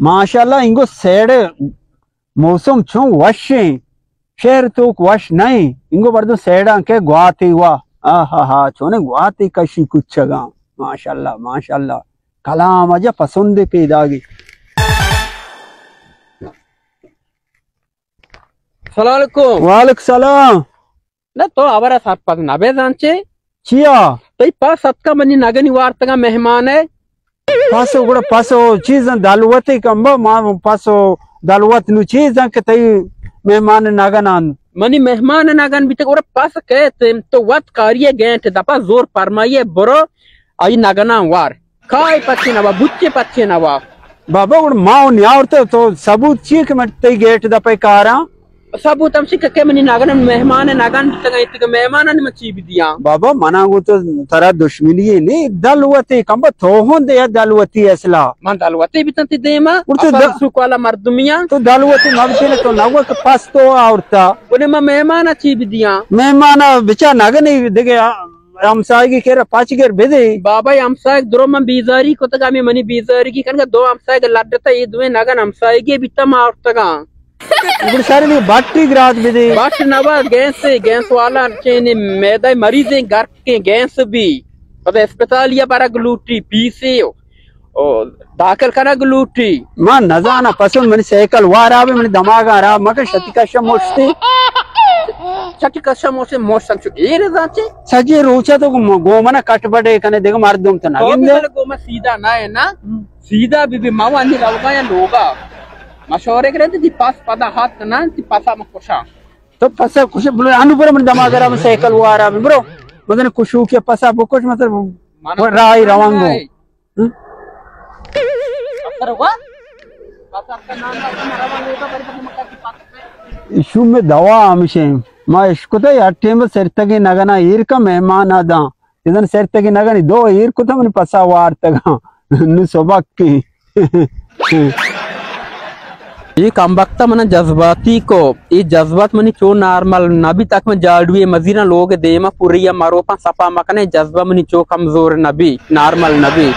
ماشاءاللہ، انگو سیڑ موسم چون وش ایں، شہر توک وش نہ ایں۔ انگو بردو سیڑاں کہ گواتے وا، آہا ہا، چونیں گواتے کشی کچگاں۔ ماشاءاللہ، ماشاءاللہ، کلام اجا پسندے پیداگی۔ السلام علیکم۔ وعلیکم السلام۔ نہ، تو ہبرا سرپد نہ بے زانچے۔ چیا؟ تئی پس اتکا منی نگنی وارتگا مہمان ہے۔ پس گڑا پس چیزاں دلوتے کمبا، ما پس دلوت نو چیزاں کہ تئی مہمان نگنان۔ منی مہمان نگن بیتے گڑا پس کہتے تو وت کاریے گینٹ دپا زور پرمائیے برو آئی نگنان وار۔ کائے پچے نوا، بچے پچے نوا۔ بابا، گڑا ما و نیاورتو، تو ثبوت چی کہ من تئی گیٹ دپے کاراں؟ ثبوت ہمشی کہ کہ منی نگن مہمان نگن بیتگا، ایتگا مہمانانی من چی بدیاں؟ بابا، منا گو تو ترا دشمنی ہے نی، دلوتی کمبا تو ہون دے دلوتی اصلا۔ من دلوتی بیتن تی دیما، گڑا تو اصل د-، سوک والا مردمیاں۔ تو دلوتی مبتنے تو نگو کہ پس تو آورتا۔ گڑا من مہمانا چی بدیاں؟ مہمانا بچا نگنی دگے ہمسایگی کرا پچ گر بدے۔ بابا، ہمسایگ درو من بیزاری کتگا، ہمیں منی بیزاری کی کنگا دو ہمسایگ لڈتا، یہ دویں نگن ہمسایگی بیتا ما اٹتگا۔ گڑا سر بھی بٹی گرات بدے۔ بٹ نوا گیس، گیس والا چینے میدہ مریضیں گرکیں گیس بھی۔ پتہ اسپتال یا برگ لوٹی پیسے۔ او داخل کنگ لوٹی۔ ما نزاناں، پسن منی سائیکل وارا بے، منی دماغ خراب مکن، شتی کشا مشتی۔ شتی کشا مشتی، مشت ہمچو ایر زانچے؟ سجے روچا تو گو-، گومنا کٹ بڑے کنے، دیکھ مردم تو نہ تو بھی گندے۔ بلے گوما سیدھا نہ ہے نا؟ سیدھا بی بی ما وانی روگا یا لوگا۔ مشورے کرے تی پاس پدا ہاتھ نہ، تی پاسا مکشا۔ تو پسا کشے، بلے انو پر من دماغ خراب، سائیکل وارا بے، برو۔ مدن کشو کے پسا بکش، مطلب، راہی روانگو۔ شوم دوا ہمشیں۔ ما اشکتا ہر ٹیم سرتگی نگنا ایر کا مہمان آ داں۔ ازن سرتگی نگنی دو ایر کتا من پسا وارتگا۔ نو سبک کی۔ اے کمبخت ءَ من جذباتی کو، اے جذبات منی چو نارمل نہ بیت، تک من جاڑوی مزیراں لوگ دیما پوری ءَ مروپاں صفا مکنے، جذبہ منی چو کمزور نہ بی، نارمل نہ بی۔